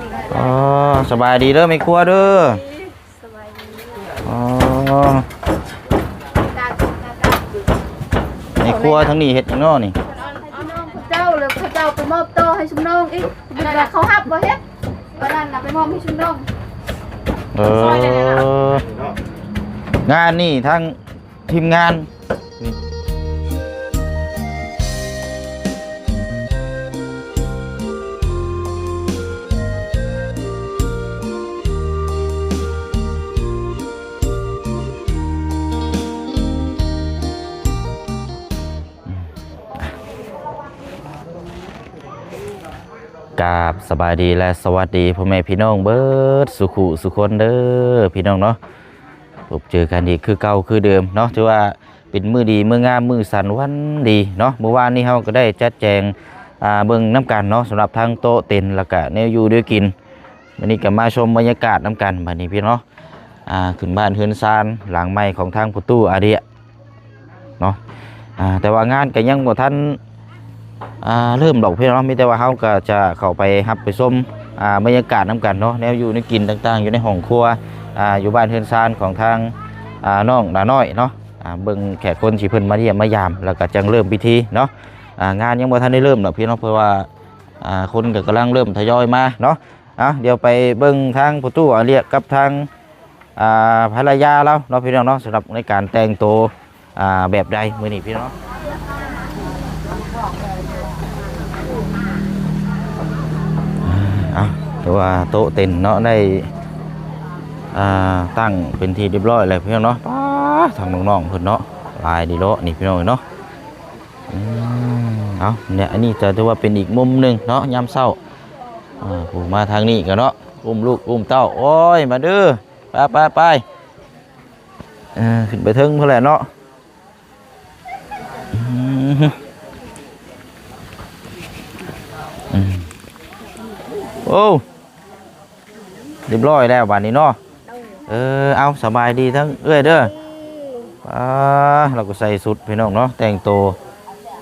ອໍ ສະບາຍດີເດີແມ່ຄົວເດີ. ສະບາຍດີ. ອໍ ແມ່ຄົວທາງນີ້ເຮັດຫຍັງນໍນີ້? ເຈົ້າ ແລ້ວເຂົາເຈົ້າໄປມອບຕໍ່ໃຫ້ຊຸມນ້ອງອີກ ເຂົາຮັບບໍ່ເຮັດ ອັນນັ້ນນະ ໄປມອບໃຫ້ຊຸມນ້ອງ. ເອີ ງານນີ້ທາງ ທີມງານ ກາບສະບາຍດີ ແລະ ສະຫວັດດີພໍ່ແມ່ພີ່ນ້ອງເບິດສູ່ຄູ່ສູ່ຄົນເດີພີ່ນ້ອງເນາະ. ພົບເຈີກັນອີກຄືເກົ່າຄືເດີມເນາະ ຖືວ່າເປັນມື້ດີ ມື້ງາມ ມື້ສັນວັນດີເນາະ. ມື້ວານນີ້ເຮົາກໍໄດ້ຈັດແຈງ ອ່າ ເບິ່ງນຳກັນເນາະ ສຳລັບທັງໂຕະເຕັນ ແລ້ວກະແນວຢູ່ແນວກິນ. ມື້ນີ້ກໍມາຊົມບັນຍາກາດນຳກັນບັດນີ້ພີ່ນ້ອງເນາະ ອ່າ ຂຶ້ນບ້ານເຮືອນຊານຫຼັງໃໝ່ຂອງທາງພໍ່ຕູ້ອາເດຍ ເນາະ. ອ່າ ແຕ່ວ່າງານກໍຍັງບໍ່ທັນ ອ່າ ເລີ່ມດອກພີ່ນ້ອງເນາະ ມີແຕ່ວ່າເຮົາກໍຈະເຂົ້າໄປຮັບໄປຊົມ ອ່າ ບັນຍາກາດນຳກັນເນາະ ແນວຢູ່ແນວກິນຕ່າງໆ ຢູ່ໃນຫ້ອງຄົວ ອ່າ ຢູ່ບ້ານເຮືອນຊານຂອງທາງ ອ່າ ນ້ອງດານ້ອຍເນາະ. ອ່າ ເບິ່ງແຂກຄົນທີ່ເພິ່ນມາຢ້ຽມມາຢາມ ແລ້ວກໍຈັ່ງເລີ່ມພິທີເນາະ. ອ່າ ງານຍັງບໍ່ທັນໄດ້ເລີ່ມດອກພີ່ນ້ອງ ເພາະວ່າ ອ່າ ຄົນກໍກຳລັງເລີ່ມທະຍອຍມາເນາະ. ອ່າ ດຽວໄປເບິ່ງທາງພໍ່ຕູ້ອາເລຍກັບທາງ ອ່າ ພັນລະຍາລາວເນາະພີ່ນ້ອງເນາະ ສຳລັບໃນການແຕ່ງໂຕ ອ່າ ແບບໃດມື້ນີ້ພີ່ນ້ອງ. ເອົາ ຖືວ່າໂຕະເຕັນເນາະ ໄດ້ ອ່າ ຕັ້ງເປັນທີ່ຮຽບຮ້ອຍແລ້ວພີ່ນ້ອງເນາະ. ປາດ ທາງນ້ອງໆເພິ່ນເນາະ ຫຼາຍດີເນາະນີ້ພີ່ນ້ອງເນາະ. ອືມ ເອົາ ເນຍ ອັນນີ້ຈະຖືວ່າເປັນອີກມຸມໜຶ່ງເນາະ ຍາມເຊົ້າ. ອ່າ ຜູ້ມາທາງນີ້ກໍເນາະ ອຸ້ມລູກອຸ້ມເຕົ້າ ໂອ້ຍ ມາເດີ ໄປໆໆ ເອີ ຂຶ້ນໄປເທິງພຸ້ນແຫຼະເນາະ. ອືມ ອືມ ໂອ້ ຮຽບຮ້ອຍແລ້ວບາດນີ້ເນາະ. ໂດຍ ເອີ ເອົາ ສະບາຍດີທັງເອື້ອຍເດີ. ອືມ ອ່າ ລາວກໍໃສ່ຊຸດພີ່ນ້ອງເນາະ ແຕ່ງໂຕ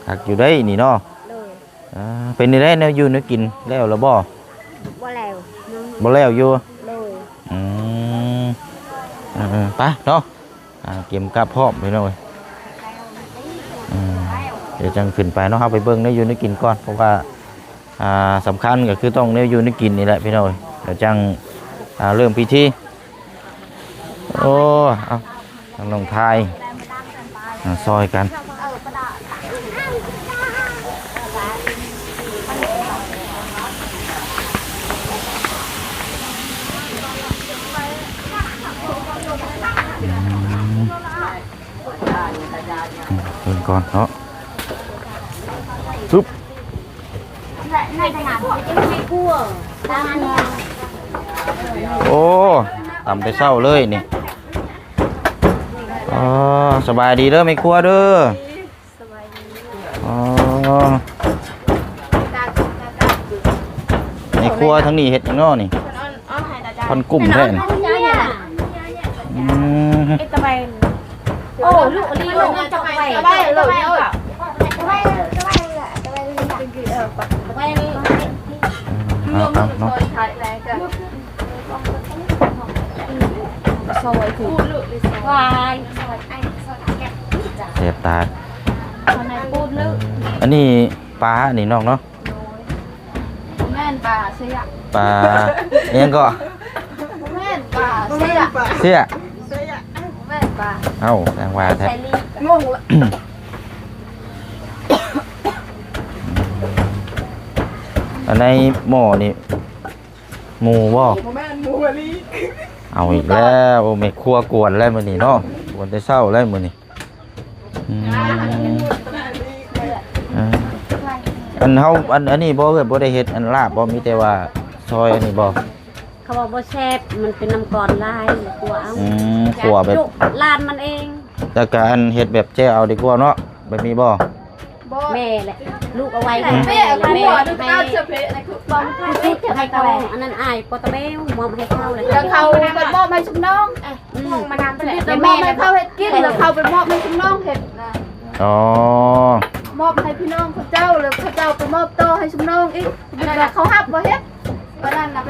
ຄັກຢູ່ເດ້ນີ້ເນາະ. ໂດຍ ອ່າ ເປັນຈັ່ງໃດແນວຢູ່ແນວກິນແລ້ວລະບໍ່? ບໍ່ແລ້ວ ບໍ່ແລ້ວຢູ່. ໂດຍ ອືມ ເອີໆ ໄປເນາະ. ອ່າ ກຽມກັບພ້ອມພີ່ນ້ອງເອີຍ. ອືມ ດຽວຈັ່ງຂຶ້ນໄປເນາະ ເຮົາໄປເບິ່ງແນວຢູ່ແນວກິນກ່ອນ ເພາະວ່າ ອ່າ ສຳຄັນກໍຄືຕ້ອງແນວຢູ່ແນວກິນນີ້ແຫຼະພີ່ນ້ອງເອີຍ ດຽວຈັ່ງ ອ່າ ເລີ່ມພິທີ. ໂອ້ ເອົາ ທາງນ້ອງທາຍ ອ່າ ຊ່ອຍກັນ. ອືມ ເບິ່ງກ່ອນເນາະ ຊຶບ. ໂອ້ ຕຳແຕ່ເຊົ້າເລີຍນີ້. ອໍ ສະບາຍດີເດີແມ່ຄົວເດີ. ສະບາຍດີ. ອໍ ແມ່ຄົວທາງນີ້ເຮັດຫຍັງເນາະນີ້? ເພິ່ນເອົາ ເອົາໃຫ້ຕາຈານ ພັນກຸ້ມແທ້ນີ້. ອືມ ເຮັດຕະໄບ. ໂອ້ ລູກອັນນີ້ລູກມັນຈະໄວ ໄວເລີຍ ໄວ ເອົາເນາະ ຊອຍ ວາຍ ແສບຕາ. ອັນນີ້ປານີ້ນ້ອງເນາະ. ໂດຍ ແມ່ນປາເຊຍະ ປາຫຍັງເກາະ? ແມ່ນປາເຊຍະ ເຊຍະ ແມ່ນປາ. ເອົ້າ ແຕ່ງວ່າແທ້ ງົງລະ. ອັນໃນໝໍ້ນີ້ໝູບໍ່? ບໍ່ແມ່ນໝູອີ່ຫຼີ. ເອົາອີກແລ້ວ ໂອ້ ແມ່ຄົວກວນແລ້ວມື້ນີ້ເນາະ ກວນແຕ່ເຊົ້າແລ້ວມື້ນີ້. ອືມ ເອີ ອັນເຮົາ ອັນ ອັນນີ້ບໍ່ ເອື້ອຍບໍ່ໄດ້ເຮັດອັນລາບບໍ່? ມີແຕ່ວ່າຊອຍອັນນີ້ບໍ່? ເຂົາວ່າບໍ່ແຊບ ມັນເປັນນ້ຳກ້ອນຫຼາຍ ແລ້ວຂົ້ວເອົາ. ອືມ ຂົ້ວແບບ ຢ້ານຈຸ ລ້ານມັນເອງ. ແລ້ວກະອັນເຮັດແບບແຈ່ວເອົາດີກວ່າເນາະ ແບບນີ້ບໍ່? ບໍ່ ແມ່ແຫຼະ ລູກເອົາໄວ້ໃຫ້ແມ່ ແມ່ໃຫ້ ໃຫ້ເຂົາ ອັນນັ້ນອ້າຍປອຕະເບວ ມອບໃຫ້ເຂົາແລ້ວ ແລ້ວເຂົາເພິ່ນມອບໃຫ້ຊຸມນ້ອງ. ອືມ ມານຳໄປແຫຼະ ແແມ່ ແມ່ ແມ່ເຂົາເຮັດກິນ ແລ້ວເຂົາໄປມອບໃຫ້ຊຸມນ້ອງເຮັດນະ. ອໍ ມອບໃຫ້ພີ່ນ້ອງເຂົາເຈົ້າ ແລ້ວເຂົາເຈົ້າໄປມອບຕໍ່ໃຫ້ຊຸມນ້ອງອີກ ແລ້ວເຂົາຮັບບໍ່ເຮັດ ອັນນັ້ນນະ ໄປ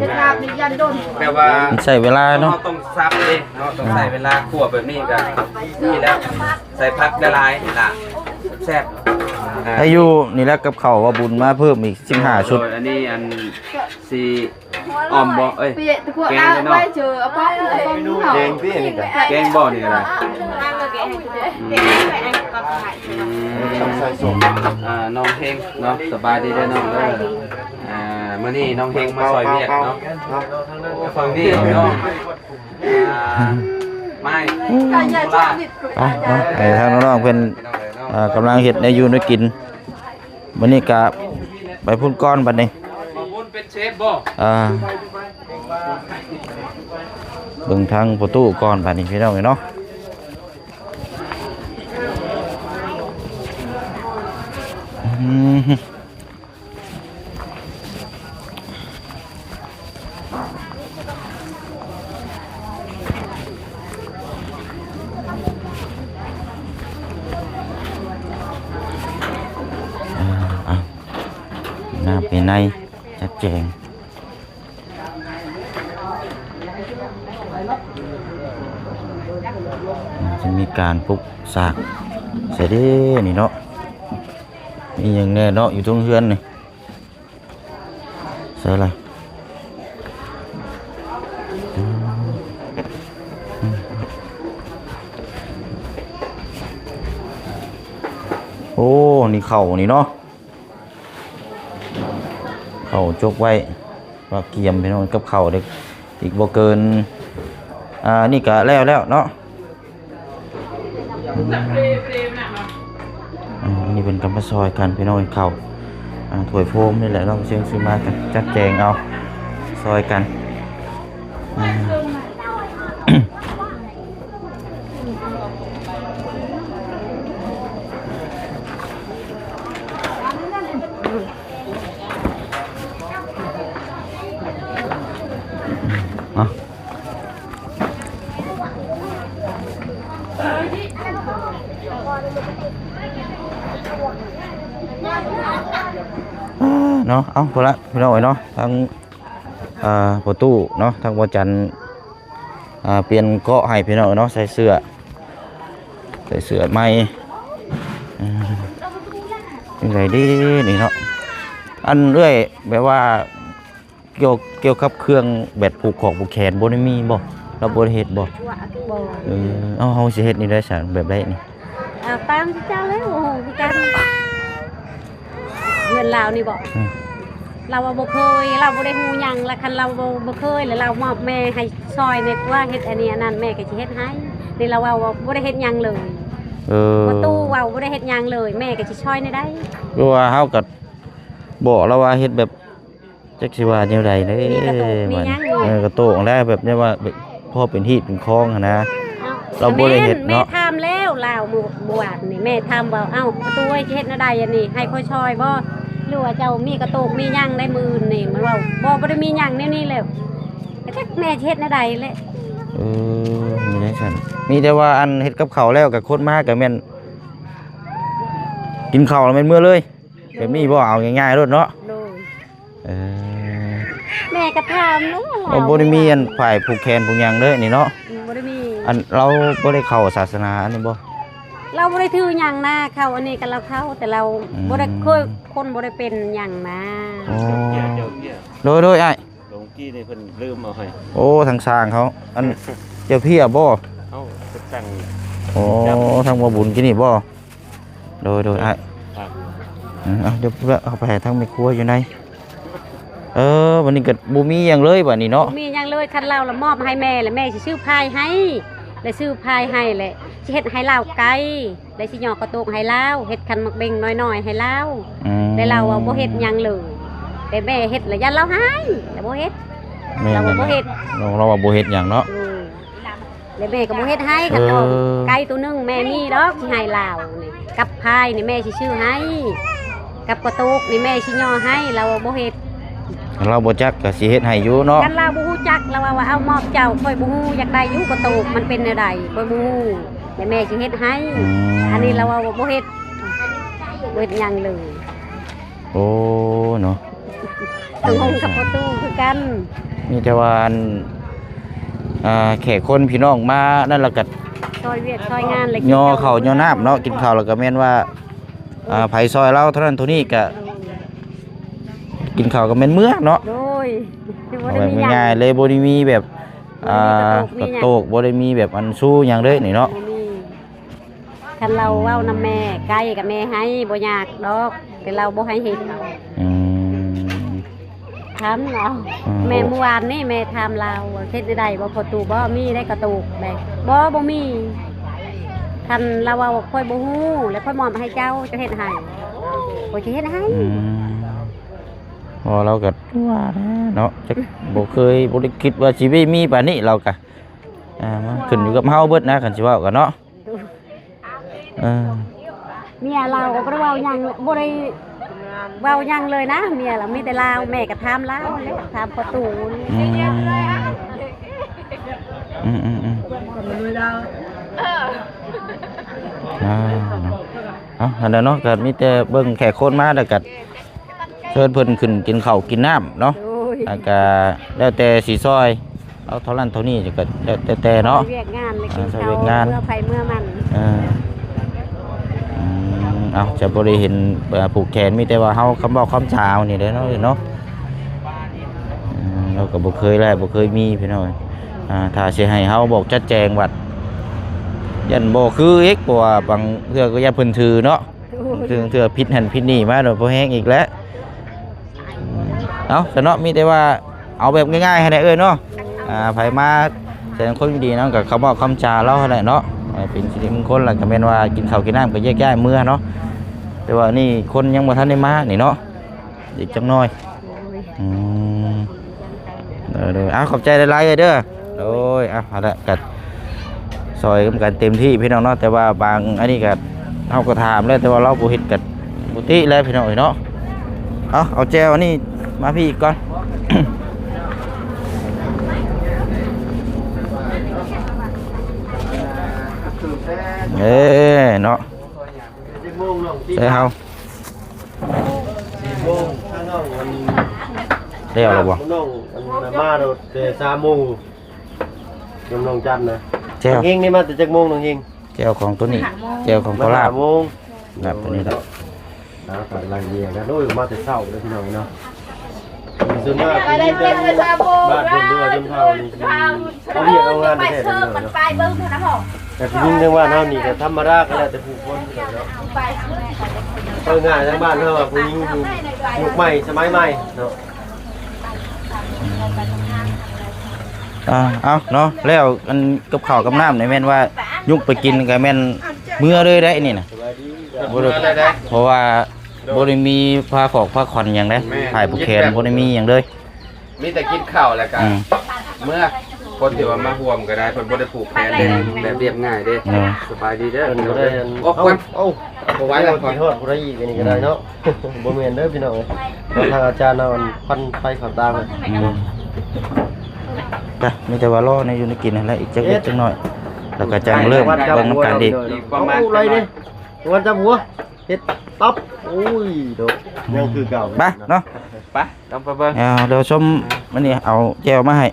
ເຮັດລາບນີ້ຢ້ານດົນ ແບບວ່າ ມັນໃຊ້ເວລາເນາະ ເຮົາຕ້ອງສັບເດ້ ເຮົາຕ້ອງໃຊ້ເວລາ ຂົ້ວແບບນີ້ກໍນີ້ແຫຼະ ໃສ່ຜັກຫຼາຍໆ ລາບແຊບໆ ອ່າ ໃຫ້ຢູ່ນີ້ແຫຼະ ກັບເຂົ້າວ່າບຸນມາເພີ່ມອີກສິບຫ້າຊຸດ ໂດຍ ອັນນີ້ອັນຊິ ອອມບໍ່ ເອີຍ ແກງເນາະ ແກງຕິອັນນີ້ກະ ແກງບໍ່ນີ້ກະໄດ້ ອືມ ອືມ ອ່າ ນ້ອງເຮງເນາະ ສະບາຍດີເດີນ້ອງເດີ ອ່າ ມື້ນີ້ນ້ອງເຮງມາຊ່ອຍວຽກເນາະ ຝັ່ງນີ້ເນາະ ອ່າ ໄມ້ ໄປເນາະ ໃຫ້ທາງນ້ອງໆເພິ່ນ ເອີ ກຳລັງເຮັດແນວຢູ່ແນວກິນ. ບັດນີ້ກະໄປພຸ້ນກ່ອນບັດນີ້ ມາບຸນເປັນເຊຟບໍ່? ອ່າ ເບິ່ງທາງປະຕູກ່ອນບັດນີ້ພີ່ນ້ອງເອີຍເນາະ ອືມ. ອ່າ ເອົາ ນ້ຳພາຍໃນຈັດແຈງ ຈະມີການປຸກສາກໃສ່ເດ້ນີ້ເນາະ ມີຫຍັງແດ່ເນາະ ຢູ່ເທິງເຮືອນນີ້. ໃສ່ລະ ໂອ້ ນີ້ເຂົ້ານີ້ເນາະ ເຂົ້າຈົກໄວ້ ວ່າກຽມພີ່ນ້ອງ ກັບເຂົ້າເດ້ ອີກບໍ່ເກີນ ອ່າ ນີ້ກະແລ້ວແລ້ວເນາະ. ອືມ ອັນນີ້ເພິ່ນກຳມາຊ່ອຍກັນພີ່ນ້ອງ ເຂົ້າ ອ່າ ຖ້ວຍໂຟມນີ້ແຫຼະເນາະ ເຊີນຊື້ມາຈັດແຈງເອົາ ຊ່ອຍກັນ ອ່າ ເນາະ. ເນາະ ເອົາ ພຸ້ນລະພີ່ນ້ອງເອີຍເນາະ ທາງ ອ່າ ປະຕູເນາະ ທາງບໍ່ຈັນ ອ່າ ປ່ຽນເກາະໃຫ້ພີ່ນ້ອງເນາະ ໃສ່ເສື້ອ ໃສ່ເສື້ອໃໝ່ ອ່າ ຈັ່ງໃດເດນີ້ເນາະ ອັນເອື້ອຍ ແບບວ່າ ກ່ຽວ ກ່ຽວກັບເຄື່ອງແບບຜູກຂອກຜູກແຂນບໍ່ໄດ້ມີບໍ່? ລາວບໍ່ໄດ້ເຮັດບໍ່? ບໍ່. ເອີ ເອົາ ເຮົາຊິເຮັດນີ້ໄດ້ຊັ້ນ ແບບໃດນີ້? ເອົາຕາມທີ່ເຈົ້າເລີຍ ໂອ້ໂຫ ຄືກັນ ເຮືອນລາວນີ້ບໍ່? ອືມ ລາວວ່າບໍ່ເຄີຍ ລາວບໍ່ໄດ້ຮູ້ຫຍັງ ລະຄັນລາວບໍ່ ບໍ່ເຄີຍ ລະລາວມອບແມ່ໃຫ້ຊ່ອຍແດ່ກວ່າ ເຮັດອັນນີ້ອັນນັ້ນ ແມ່ກໍຊິເຮັດໃຫ້ ນີ້ລາວເວົ້າວ່າບໍ່ໄດ້ເຮັດຫຍັງເລີຍ. ເອີ ປະຕູເວົ້າບໍ່ໄດ້ເຮັດຫຍັງເລີຍ ແມ່ກໍຊິຊ່ອຍແນວໃດ? ຄືວ່າເຮົາກໍບອກລາວວ່າເຮັດແບບ ຈັກຊິວ່າແນວໃດເດ້ ມີກະໂຕກມີຫຍັງ ເອີ ກະໂຕກແລ້ວ ແບບແນວວ່າ ແບບພໍເປັນຮີດເປັນຄອງຫັ້ນນະ ລາວບໍ່ໄດ້ເຮັດເນາະ. ແມ່ນ ແມ່ຖາມແລ້ວ ລາວມື້ ມື້ວານນີ້ ແມ່ຖາມວ່າ ເອົ້າ ປະຕູເອີຍ ຊິເຮັດແນວໃດອັນນີ້ ໃຫ້ຂ້ອຍຊ່ອຍບໍ່ ຫຼືວ່າເຈົ້າມີກະໂຕກມີຫຍັງໃດມື້ນີ້? ມັນເວົ້າ ບໍ່ ບໍ່ໄດ້ມີຫຍັງແນວນີ້ແລ້ວ ກະຈັກແມ່ຊິເຮັດແນວໃດແຫຼະ. ເອີ ມີແນວຊັ້ນ ມີແຕ່ວ່າ ອັນ ເຮັດກັບເຂົ້າແລ້ວ ກະຄົນມາກະແມ່ນກິນເຂົ້າແລ້ວແມ່ນເມືອເລີຍ. ແບບນີ້ບໍ່ ເອົາງ່າຍໆໂລດເນາະ. ໂດຍ ເອີ ແມ່ກໍຖາມເນາະ ບໍ່ ບໍ່ໄດ້ມີອັນຝາຍຜູກແຂນຜູກຫຍັງເດີນີ້ເນາະ. ອືມ ບໍ່ໄດ້ມີ ອັນລາວບໍ່ໄດ້ເຂົ້າສາສະໜາອັນນີ້ບໍ່? ລາວບໍ່ໄດ້ຖືຫຍັງນະ ເຂົ້າອັນນີ້ກໍລາວເຂົ້າ ແຕ່ລາວ ອືມ ບໍ່ໄດ້ເຄີຍ ຄົນບໍ່ໄດ້ເປັນຫຍັງນະ. ອໍ ໂດຍໆ ອ້າຍ ຫຼວງກີ້ນີ້ເພິ່ນລືມເອົາໃຫ້. ໂອ້ ທາງຊ່າງເຂົາ ອັນ ເຈົ້າເພຍບໍ່? ເອົາໄປຕັ້ງ. ໂອ້ ທາງບໍ່ບຸນກີ້ນີ້ບໍ່? ໂດຍໆ ອ້າຍ ເອີ ເອົາ ດຽວເພື່ອເອົາໄປໃຫ້ທາງແມ່ຄົວຢູ່ໃນ. ເອີ ບັດນີ້ກໍບໍ່ມີຫຍັງເລີຍບັດນີ້ເນາະ. ບໍ່ມີຫຍັງເລີຍ ຄັນລາວລະມອບໃຫ້ແມ່ ລະແມ່ຊິຊື້ພາຍໃຫ້ ລະຊື້ພາຍໃຫ້ ລະຊິເຮັດໃຫ້ລາວໄກ່ ລະຊິຍໍກະໂຕກໃຫ້ລາວ ເຮັດຂັນໝາກເບັງນ້ອຍໆໃຫ້ລາວ. ອືມ ແຕ່ລາວວ່າບໍ່ເຮັດຫຍັງເລີຍ ແຕ່ແມ່ເຮັດລະຢ້ານລາວຮ້າຍ ລະບໍ່ເຮັດ. ແມ່ນ ລາວວ່າບໍ່ເຮັດ ລາວວ່າບໍ່ເຮັດຫຍັງເນາະ. ອືມ ແລະແມ່ກໍບໍ່ເຮັດໃຫ້ ເອີ ຄັນເອົາໄກ່ໂຕໜຶ່ງແມ່ມີດອກ ຊິໃຫ້ລາວນີ້ ກັບພາຍນີ້ແມ່ຊິຊື້ໃຫ້ ກັບກະໂຕກນີ້ແມ່ຊິຍໍໃຫ້ ລາວວ່າບໍ່ເຮັດ. ລາວບໍ່ຈັກກໍຊິເຮັດໃຫ້ຢູ່ເນາະ. ຄັນລາວບໍ່ຮູ້ຈັກ ລາວວ່າ ວ່າເອົາມອບເຈົ້າ ຂ້ອຍບໍ່ຮູ້ ຢາກໄດ້ຢູ່ກະໂຕກ ມັນເປັນແນວໃດ ຂ້ອຍບໍ່ຮູ້ ແລະແມ່ຊິເຮັດໃຫ້. ອືມ ອັນນີ້ລາວວ່າ ວ່າບໍ່ເຮັດ ບໍ່ເຮັດຫຍັງເລີຍ. ໂອ້ ເນາະ. ທັງໂຮງກັບປະຕູຄືກັນ. ມີແຕ່ວ່າອັນ ອ່າ ແຂກຄົນພີ່ນ້ອງມານັ້ນລະກະ ຊ່ອຍວຽກຊ່ອຍງານ ຍໍເຂົ້າຍໍນ້ຳເນາະ. ກິນເຂົ້າລະກະແມ່ນວ່າ ອ່າ ໃຜຊ່ອຍລາວເທົ່ານັ້ນເທົ່ານີ້ກະ ກິນເຂົ້າກະແມ່ນເມືອເນາະ. ໂດຍ ເອົາແບບງ່າຍໆເລີຍ ບໍ່ໄດ້ມີແບບ ອ່າ ກະໂຕກ ບໍ່ໄດ້ມີແບບອັນຊູຫຍັງເລີຍນີ້ເນາະ. ບໍ່ມີ. ຄັນລາວເວົ້ານຳແມ່ ໄກ່ກັບແມ່ໃຫ້ ບໍ່ຍາກດອກ ແຕ່ລາວບໍ່ໃຫ້ເຮັດ. ອືມ ຖາມລາວ ອືມ ແມ່ ມື້ວານນີ້ແມ່ຖາມລາວວ່າ ເຮັດແນວໃດບໍ່ ພໍຕູ້ບໍ່ ມີໄດ້ກະໂຕກແບບ ບໍ່ ບໍ່ມີ. ຄັນລາວເວົ້າວ່າ ຂ້ອຍບໍ່ຮູ້ ແລ້ວຂ້ອຍມອບໃຫ້ເຈົ້າ ເຈົ້າເຮັດໃຫ້ ຂ້ອຍຊິເຮັດໃຫ້. ອືມ ເວົ້າລາວກະວ່າແຫຼະເນາະ ຈັກ ບໍ່ເຄີຍ ບໍ່ໄດ້ຄິດວ່າຊິໄດ້ມີປານນີ້ ລາວກະ ອ່າ ມັນຂຶ້ນຢູ່ກັບເຮົາເບິດນະ ຄັນຊິເວົ້າກັນເນາະ. ເອີ ເມຍລາວກໍບໍ່ໄດ້ເວົ້າຫຍັງ ບໍ່ໄດ້ເວົ້າຫຍັງເລີຍນະ ເມຍລາວ ມີແຕ່ລາວ ແມ່ກໍຖາມລາວ ຖາມພໍ່ຕູ້. ອືມ ອືມໆໆ ອ່າ ເນາະ ເອົາ ຫັ້ນແຫຼະເນາະ ກໍມີແຕ່ເບິ່ງແຂກຄົນມາ ແລ້ວກໍ ເຊີນເພິ່ນຂຶ້ນກິນເຂົ້າກິນນ້ຳເນາະ. ໂດຍ ແລ້ວກະແລ້ວແຕ່ຊິຊ່ອຍເອົາເທົ່ານັ້ນເທົ່ານີ້ ກະແລ້ວແຕ່ເນາະ ວຽກງານ ແລ້ວກິນເຂົ້າ ເມືອໃຜເມືອມັນ. ເອີ ອືມ ເອົາ ຈະບໍ່ໄດ້ເຫັນ ເອີ ຜູກແຂນ ມີແຕ່ວ່າເຮົາຄຳເວົ້າຄຳຈາເຮົານີ້ແຫຼະເນາະ ເນາະ. ອືມ ເຮົາກໍບໍ່ເຄີຍແລະ ບໍ່ເຄີຍມີພີ່ນ້ອງ. ອ່າ ຖ້າຊິໃຫ້ເຮົາບອກຈັດແຈງບັດ ຢ້ານບໍ່ຄືອີກ ເພາະວ່າບາງເທື່ອກໍຢ້ານເພິ່ນຖືເນາະ. ເທື່ອ ເທື່ອຜິດຫັ້ນຜິດນີ້ມາໂດຍບໍ່ແຮງອີກແຫຼະ. ເອົາ ຊະເນາະ ມີແຕ່ວ່າເອົາແບບງ່າຍໆ ໃຫ້ແດ່ເອື້ອຍເນາະ. ອ່າ ໃຜມາແສດງຄວາມຍິນດີນຳ ກໍຄຳເວົ້າຄຳຈາລາວຫັ້ນແຫຼະເນາະ ໃຫ້ເປັນສິລິມົງຄົນ ແລ້ວກໍແມ່ນວ່າກິນເຂົ້າກິນນ້ຳ ກໍແຍກຍ້າຍເມືອເນາະ. ແຕ່ວ່ານີ້ຄົນຍັງບໍ່ທັນໄດ້ມານີ້ເນາະ ອີກຈັກໜ່ອຍ. ອືມ ເດີໆ ເອົາ ຂອບໃຈຫຼາຍໆເດີ. ໂດຍ ເອົາ ຫັ້ນແຫຼະ ກໍຊ່ອຍນຳກັນເຕັມທີ່ພີ່ນ້ອງເນາະ. ແຕ່ວ່າບາງອັນນີ້ກໍ ເຮົາກໍຖາມແລ້ວ ແຕ່ວ່າລາວບໍ່ເຮັດກໍບໍ່ຕິແລ້ວພີ່ນ້ອງເອີຍເນາະ. ເອົາ ເອົາແຈ່ວອັນນີ້ມາພີ້ອີກກ່ອນ. ເອີ ເນາະ ໃສ່ເຮົາ ສີ່ໂມງ ຖ້ານ້ອງອັນ ແລ້ວແລ້ວບໍ່? ນ້ອງອັນ ມາໂດດແຕ່ສາມໂມງ ນຳນ້ອງຈັນນະ. ແຈ່ວ ນ້ອງເຮງນີ້ມາແຕ່ຈັກໂມງ ນ້ອງເຮງ? ແຈ່ວຂອງໂຕນີ້ ຫ້າໂມງ ແຈ່ວຂອງ ມາ ໂຄລາດ ຫ້າໂມງ ແບບໂຕນີ້ແຫຼະ. ອ່າ ຕາມຫຼັງເມຍກັນ ໂອ້ຍ ມາແຕ່ເຊົ້າເດີພີ່ນ້ອງເນາະ. ສ່ວນມາກ ຜູ້ຍິງທາງບ້ານເພິ່ນ ຫຼືວ່າຊົນເຜົ່ານີ້ ເຂົາວຽກເອົາງານແທ້ໆເນາະ. ແຕ່ຜູ້ຍິງທາງບ້ານເຮົານີ້ກໍທຳມະດາ ກໍແລ້ວແຕ່ຜູ້ຄົນເນາະ. ເວົ້າງ່າຍ ທາງບ້ານເຮົາວ່າຜູ້ຍິງຍຸກໃໝ່ສະໄໝໃໝ່ເນາະ. ອ່າ ເອົາເນາະ ແລ້ວອັນກັບເຂົ້າກັບນ້ຳນີ້ແມ່ນວ່າຍຸກໄປກິນກໍແມ່ນເມືອເລີຍໄດ໋ນີ້ນະ. ບໍ່ໄດ້ ເພາະວ່າບໍ່ໄດ້ມີຜ້າຂອກຜ້າຂວັນຫຍັງເດ້ ແມ່ນ ຜ້າຜູກແຂນ ບໍ່ໄດ້ມີຫຍັງເລີຍ ມີແຕ່ກິນເຂົ້າແລ້ວກໍ ອືມ ເມືອ. ຄົນທີ່ວ່າມາຮ່ວມກໍໄດ້ ເພິ່ນບໍ່ໄດ້ຜູກແຂນເດ້ ອືມ ແບບລຽບງ່າຍເດ້. ເນາະ ສະບາຍດີເດີ ເພິ່ນກໍໄດ້ ອັນ ໂອ້ ເອົາ ເອົາ ບໍ່ໄຫວແລ້ວ ເພິ່ນຊິຮອດຜູ້ໃດອີກ ອັນນີ້ກໍໄດ້ເນາະ. ອືມ ບໍ່ແມ່ນເດີພີ່ນ້ອງເອີຍ ເນາະ ທາງອາຈານເຮົາ ອັນ ຄວັນໄຟເຂົ້າຕາ. ອືມ ໄປ ມີແຕ່ວ່າລໍແນວຢູ່ແນວກິນຫັ້ນແຫຼະ ອີກຈັກເລັກຈັກໜ້ອຍ ແລ້ວກໍຈັ່ງເລີ່ມເບິ່ງນຳກັນອີກ. ອີກປະມານ ເອົາ ໄລ່ເດ້ ວັນຈັບຫົວ ເຮັດຕັບ ໂອ້ຍ ໂດ ອືມ ຍັງຄືເກົ່າ ໄປເນາະ ໄປ ຕ້ອງໄປເບິ່ງ. ເອົາ ດຽວຊົມ ມື້ນີ້ເອົາແຈ່ວມາໃຫ້.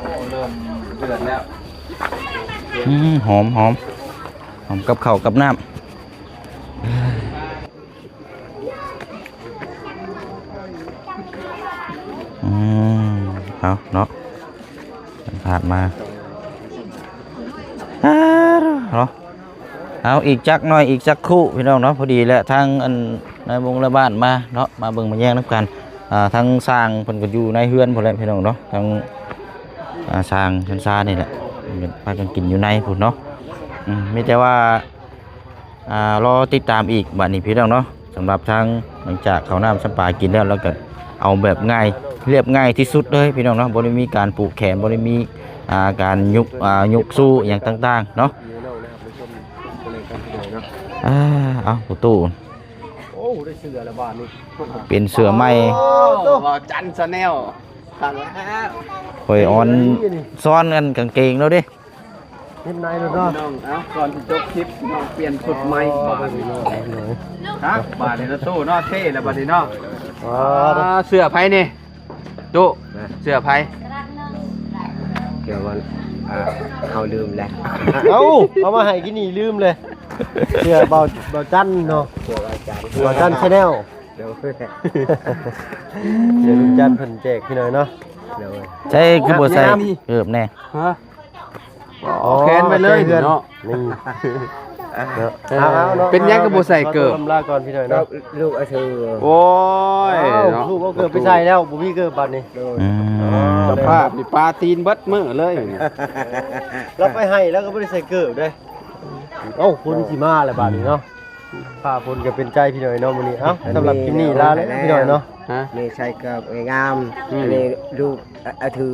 ໂອ້ ເລີ່ມເດືອດແລ້ວ. ອືມ ຫອມ ຫອມ ຫອມກັບເຂົ້າກັບນ້ຳ. ອືມ ເອົາເນາະ ຜ່ານມາ ເອົາເນາະ ເອົາອີກຈັກໜ້ອຍ ອີກຈັກຄູ່ພີ່ນ້ອງເນາະ. ພໍດີແຫຼະ ທາງອັນນາຍວົງນາຍບ້ານມາເນາະ ມາເບິ່ງມາແຍງນຳກັນ. ອ່າ ທາງຊ່າງເພິ່ນກໍຢູ່ໃນເຮືອນພຸ້ນແຫຼະພີ່ນ້ອງເນາະ ທາງ ອ່າ ຊ່າງເຮືອນຊານນີ້ແຫຼະ ພາກັນກິນຢູ່ໃນພຸ້ນເນາະ. ອືມ ມີແຕ່ວ່າ ອ່າ ລໍຕິດຕາມອີກບາດນີ້ພີ່ນ້ອງເນາະ. ສຳລັບທາງ ຫຼັງຈາກເຂົ້ານ້ຳຊຳປາກິນແລ້ວ ແລ້ວກໍເອົາແບບງ່າຍ ລຽບງ່າຍທີ່ສຸດເລີຍພີ່ນ້ອງເນາະ ບໍ່ໄດ້ມີການຜູກແຂນ ບໍ່ໄດ້ມີ ອ່າ ການຍຸກ ອ່າ ຍຸກຊູຫຍັງຕ່າງໆເນາະ. ອ່າ ເອົາ ປະຕູ ໂອ້ ໄດ້ເສື້ອແລ້ວບາດນີ້ ເປັນເສື້ອໃໝ່ ໂອ້ ບ່າວຈັນ Channel ຄັກແລ້ວ ຂ້ອຍອ່ອນຊ້ອນກັນກາງເກງແລ້ວເດ້. ເຮັດໃນແລ້ວເນາະ ພີ່ນ້ອງ. ເອົ້າ ກ່ອນຊິຈົບຄລິບ ພີ່ນ້ອງປ່ຽນຊຸດໃໝ່ ອໍ ບາດນີ້ ບາດນີ້ເນາະ ບາດນີ້ເນາະ ຕູ້ເນາະ ເທ່ແລ້ວບາດນີ້ເນາະ. ອໍ ອ່າ ເສື້ອໃຜນີ້? ຕູ້ ນະ ເສື້ອໃຜ? ເສື້ອມັນ ອ່າ ເຮົາລືມແລ້ວ ເອົ້າ ເອົາມາໃຫ້ກິນນີ້ລືມເລີຍ. ເສື້ອເບົາ ເບົາຈັນເນາະ ເສື້ອເບົາຈັນ ເບົາຈັນ Channel ໂດຍ ເສື້ອລຸງຈັນເພິ່ນແຈກພີ່ນ້ອງເນາະ ໂດຍ. ໃຊ້ຄືບໍ່ໃສ່ເກີບແດ່? ຮະ? ອໍ ແຂວນໄວ້ເລີຍເນາະ ນີ້ ເນາະ. ເອີ ເອົາໆ ເນາະ ເປັນຫຍັງຄືບໍ່ໃສ່ເກີບ? ຂໍຕົວລາກ່ອນພີ່ນ້ອງເນາະ ລູກເອົາຖື ໂອ້ຍ ອ້າວ ເນາະ ລູກເອົາເກີບໄປໃສ່ແລ້ວ ບໍ່ມີເກີບບາດນີ້ ໂດຍ. ອືມ ສະພາບນີ້ປາຕີນເບິດມື້ເລີຍ ລາວໄປໃຫ້ລາວກໍບໍ່ໄດ້ໃສ່ເກີບເດ້. ເອົ້າ ຝົນຊິມາແລ້ວບາດນີ້ເນາະ ຟ້າຝົນກໍເປັນໃຈພີ່ນ້ອງເນາະມື້ນີ້. ເອົ້າ ສຳລັບຄລິບນີ້ລາແລ້ວພີ່ນ້ອງເນາະ ຮະ ນີ້ໃສ່ເກີບງາມ ອືມ ອັນນີ້ລູກ ອະ ອະຖື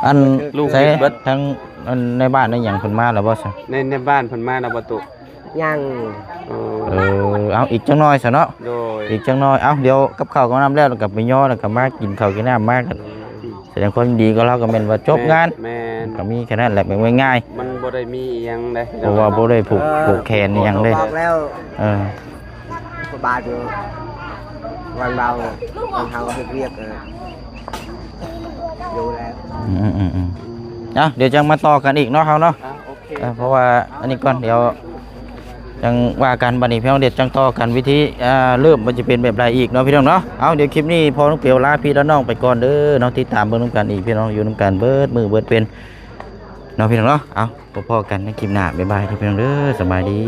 ອັນ ລູກ ໃສ ເບິດ ທາງ ອັນ ໃນບ້ານໃນຫຍັງເພິ່ນມາແລ້ວບໍ່ຊະ? ໃນ ໃນບ້ານເພິ່ນມາແລ້ວບໍ່ຕຸ? ຍັງ ເອີ ເອີ ເອົາ ອີກຈັກໜ້ອຍຊະເນາະ ໂດຍ ອີກຈັກໜ້ອຍ. ເອົາ ດຽວກັບເຂົ້າກັບນ້ຳແລ້ວ ແລ້ວກໍໄປຍໍ ແລ້ວກໍມາກິນເຂົ້າກິນນ້ຳ ມາກໍ ອືມ ສະແດງຄວາມຍິນດີກັບລາວກໍແມ່ນວ່າຈົບງານ ແມ່ນ ກໍມີແຄ່ນັ້ນແຫຼະ ແບບງ່າຍໆ ມັນບໍ່ໄດ້ມີອີ່ຫຍັງເດ້ ເພາະວ່າບໍ່ໄດ້ຜູກ ເອີ ຜູກແຂນອີ່ຫຍັງເດ້ ບອກແລ້ວ ເອີ ບາດຢູ່ ວັນເບົາ ວັນເຮົາເຮັດວຽກ ເອີ ຢູ່ແລ້ວ ອືມໆ. ເອົ້າ ດຽວຈັ່ງມາຕໍ່ກັນອີກເນາະ ເຮົາເນາະ ອ່ະ ໂອເຄ ເອີ ເພາະວ່າອັນນີ້ກ່ອນ ດຽວຈັ່ງວ່າກັນ ບັດນີ້ພີ່ນ້ອງ ດຽວຈັ່ງຕໍ່ກັນ ວິທີ ອ່າ ເລີ່ມມັນຈະເປັນແບບໃດອີກເນາະ ພີ່ນ້ອງເນາະ. ເອົາ ດຽວຄລິບນີ້ພໍ່ນ້ອງເປວລາພີ່ລານ້ອງໄປກ່ອນເດີເນາະ ຕິດຕາມເບິ່ງນຳກັນອີກ ພີ່ນ້ອງ ຢູ່ນຳກັນເບິດມື້ເບິດເວັນເນາະ ພີ່ນ້ອງເນາະ. ເອົາ ພໍ້ກັນໃນຄລິບໜ້າ ບາຍບາຍ ພີ່ນ້ອງເດີ ສະບາຍດີ.